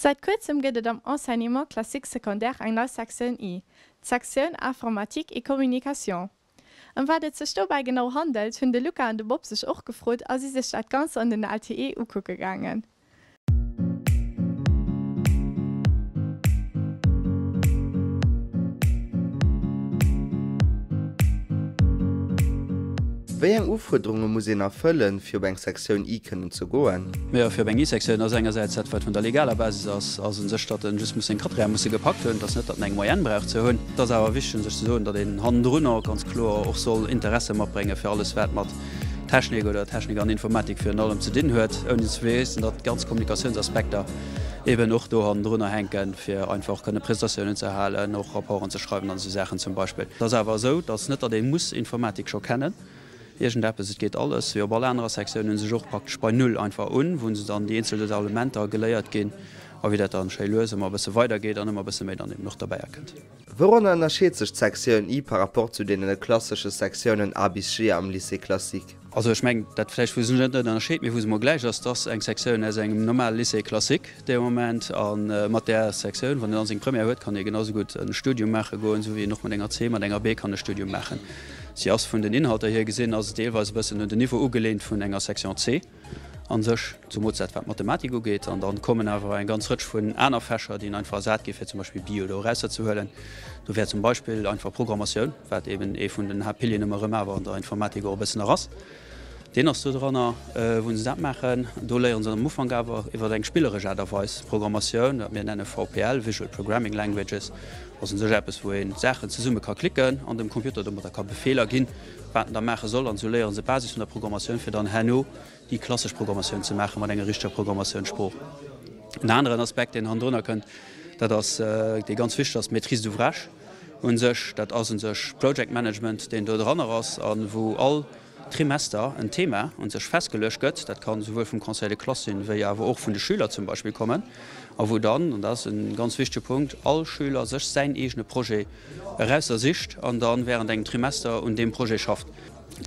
Säit kuerzem gëtt et am Enseignement classique secondaire eng nei Sektioun I, d'Sektioun Informatique et Communication. Ëm wat et sech dobäi genau handelt, hunn de Luca an de Bob sech och gefrot a si sech dat Ganzt an den LTE ukucke gaangen. Wéi eng Ufuerderunge muss een erfëllen, fir op eng Sektioun I kënnen ze goen? Jo, fir op eng I-Sektioun ass engersäits dat, wat vun der legaler Basis ass, ass u sech, datt en just muss seng Quatrième musse gepackt hunn. Et ass net, datt en eng Moyenne brauch ze hunn. Et ass awer wichteg u sech ze soen, datt een hannendrun och ganz kloer och soll Interesse matbréngen, fir alles, wat mat Technik oder Technik an Informatik virun allem ze dinn huet, ouni ze vergiessen, datt ganz Kommunikatiounsaspekter eben och do hannendrunner hänken, fir einfach kënne Presentatiounen ze halen, och Rapporten ze schreiwen an esou Saachen zum Beispill. Et ass awer esou, datt net, datt ee muss Informatik scho kennen, iergendeppes, et geet alles, wéi op all anerer Sektioun, hu sech och praktesch bei Null einfach un, wou se dann déi eenzel Elementer geléiert ginn a wéi dat dann schéi lues ëmmer e bësse weidergeet an ëmmer e bësse méi dann eben och derbäierkënnt. Wouranner ënnerscheet sech d'Sektioun I par rapport zu deene klassesche Sektiounen A bis G am Lycée classique? Also ech mengen, dat vläicht wou se sech net ënnerscheet, mee wou se mol gläich ass, dat ass eng Sektioun aus engem normale Lycée classique dee Moment. A mat där Sektioun, wann een dann seng Première huet, kann ee genau esou gutt e Studium maache goen, esou wéi een och mat enger C, mat enger B kann e Studium maachen. Si ass vun den Inhalter hier gesinn, ass et deelweis e bëssen un den Niveau ugelehnt vun enger Section C. A sech, zumools dat wat d'Mathematik ugeet. An dann kommen awer eng ganz Rëtsch vun aner Fächer, déi einfach ersat ginn, fir zum Beispill Bio do erausserzehuelen. Do wär zum Beispill einfach Programmatioun, wat eben ee vun den Haaptpilieren ëmmer erëm awer an der Informatik och e bëssen nach ass. Deen ass do dranner, wou se dat maachen. Do léiere se am Ufank awer iwwer eng spilleresch Aart a Weis Programmatioun, wat mir nenne VPL, Visual Programming Languages, ass u sech eppes, wou een Saachen zesumme ka klicken an dem Computer domadder ka Befeeler ginn, wat en da maache soll, an esou léiere se d'Basis vun der Programmatioun, fir dann herno déi klassesch Programmatioun ze maache mat enger richteger Programmatiounssprooch. En aneren Aspekt, deen hannendrunner kënnt, dat ass, dee ganz wichteg ass, d'Maîtrise d'ouvrage u sech. Dat ass u sech Project Management, deen do dranner ass a wou all Trimester en Thema u sech festgeluecht gëtt. Dat ka souwuel vum Conseil de classe sinn, wéi awer och vun de Schüler zum Beispill kommen, a wou dann, an dat ass e ganz wichtege Punkt, all Schüler sech säin eegene Projet eraussersicht an dann während engem Trimester un deem Projet schafft.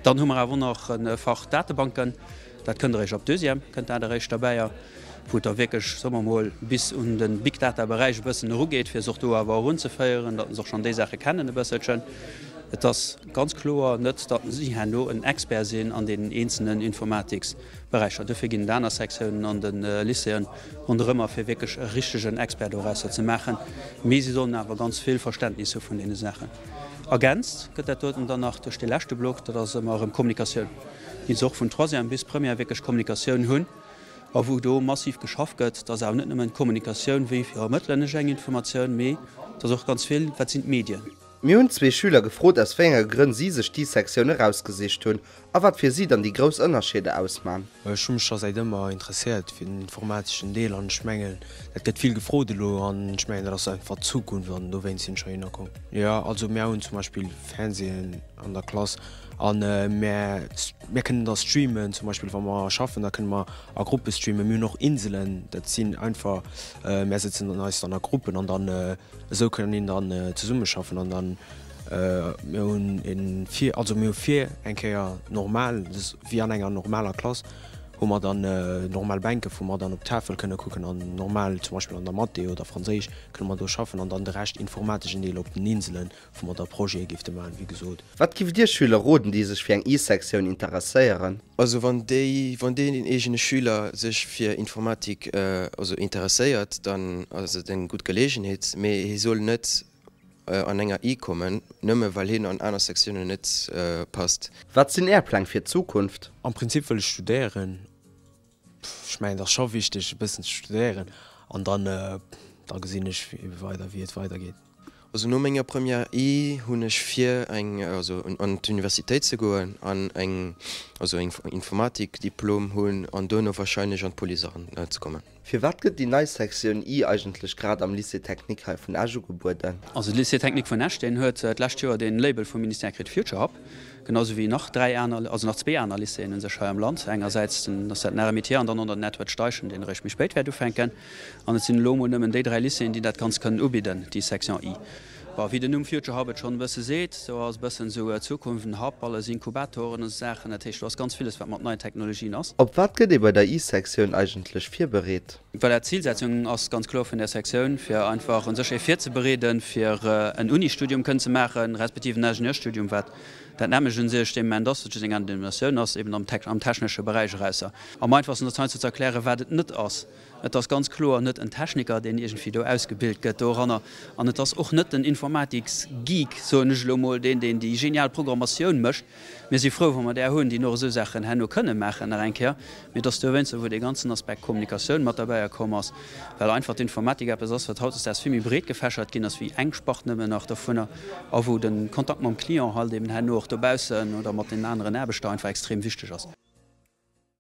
Dann hu mer awer och nach e Fach Datebanken, dat kënnt eréischt ab Deuxième, kënnt dat eréischt derbäi, wou et da wierklech, soe mer mol, bis un de Big Data Beräich e bëssen erugeet, fir se och do awer erunzeféieren, datt se och schonn déi Saache kennen e bësselchen. Et ass ganz kloer net, datt si herno en Expert sinn an deenen eenzelnen Informatiks. Beräicher. Dofir ginn et aner Sektiounen an de Lycéeën ronderëmmer, fir wierklech e richtegen Expert dorausser ze maachen. Mee si sollen awer ganz vill Verständnis hu vun deene Saachen. Ergänzt gëtt dat doten dann nach duerch dee leschte Block, dat ass ëmmer erëm Kommunikatioun, déi se och vun Troisième bis Première wierklech Kommunikatioun hunn a wou do massiv geschafft gëtt. Dat ass awer net nëmmen d'Kommunikatioun, wéi vermëttelen ech eng Informatioun, mee et ass och ganz vill, wat sinn d'Medien. Mir hunn zwee Schüler gefrot, aus wéi enge Grënn si sech déi Sektioun erausgesicht hunn a wat fir si dann déi grouss Ënnerscheeder ausman. Ech hu mech scho säit ëmmer interesséiert fir den informateschen Deel an ech mengen dat gëtt vill gefrot elo an ech mengen dat ass einfach d'Zukunft an dowéinst sinn ech heihinner komm. Jo also mär hunn zum Beispill Fernsehen an der Klass an mär mär kënnen da streamen zum Beispill wa mer schaffen da kënne mer a Gruppe streamen. Mir hunn och Inselen, dat sinn einfach mär sëtzen dann eis dann a Gruppen an dann Esou kënnen een dann zesummeschaffen an dann mir hunn e vir, also mir hu vir eng Kéier normal, wéi an enger normaler Klass hu mer dann normal Bänke wou mer dann op d'Tafel kënne kucken an normal zum Beispill an der Mathé oder Franséisch kënne mer do schaffen an dann de Rescht informateschen Deel op den Inselen, wou mer da Projete géifte maachen, wéi gesot. Wat giff Dir Schüler roden, déi sech fir eng I-Sektioun interesséieren? Also wann déi, wann deen eegene Schüler sech fir Informatik also interesséiert, dann ass et eng gutt Geleegenheet, mee hie soll net an enger I kommen, nëmme well hien an aner Sektiounen net passt. Wat sinn Är Pläng fir d'Zukunft? Am Prinzip wëll ech studéieren. Ech mengen et ass scho wichteg e bëssen ze studéieren an dann da gesinn ech ebe weider wéi et weidergeet. Also no menger Première I hunn ech vir eng also an d'Universitéit ze goen an eng also eng Informatik Diplom hunn an duerno wahrscheinlech an d'Police eran ze kommen. Firwat gëtt déi nei Sektioun I eigentlech grad am Lycée Technique hei vun Esch ugebueden? Also de Lycée Technique vun Esch deen huet d'lescht Joer dee Label vum Ministère kritt, Future Hub. Genau sou wéi nach 3 aner, also nach zwee aner Lycéeën u sech hei am Land. Engersäits den, ass dat den RMIT an dann och nach den Edward Steichen, deen eréischt méi spéit wäert ufänken. An et sinn elo emol nëmmen déi 3 Lycéeën, déi dat Ganzt kënnen ubidden, déi Section I. Bon, wéi den Numm Future Hub et schonn e bësse seet, do ass e bëssen esou Zukunft, en Hub, alles Inkubatoren an esou Saachen. Dat heescht, do ass ganz villes, wat mat neien Technologien ass. Op wat gëtt ee bei der I-Sektioun eigentlech virbereet? Voilà, d'Zilsetzung ass ganz kloer vun där Sektioun, fir einfach u sech ee virzebereeden, fir en Unistudium kënnen ze maachen, respektiv en Ingenieurstudium, wat dat nämmlecht u sech dee Moment ass, wat just eng aner Denominatioun ass, eben am technesche Beräich erausser. Am einfachsten ass et heiansdo ze erklären, wat et net ass. Et ass ganz kloer net en Techniker, deen iergendwéi do ausgebilt gëtt doranner. An et ass och net den Informatiksgeek, soen ech elo mol, deen, deen déi genial Programmatioun mécht. Mir si frou, wa mer där hunn, déi och esou Saachen herno kënne maachen nach eng Kéier. Mee et ass dowéinster, wou dee ganzen Aspekt Kommunikatioun mat derbäi komm ass, well einfach d'Informatik eppes ass, wat hautdesdaags vill méi breet gefächert ginn ass wéi eng Spart nëmmen nach dovunner a wou de Kontakt mam Client halt eben herno och dobaussen oder mat den aneren Aarbechter einfach extrem wichteg ass.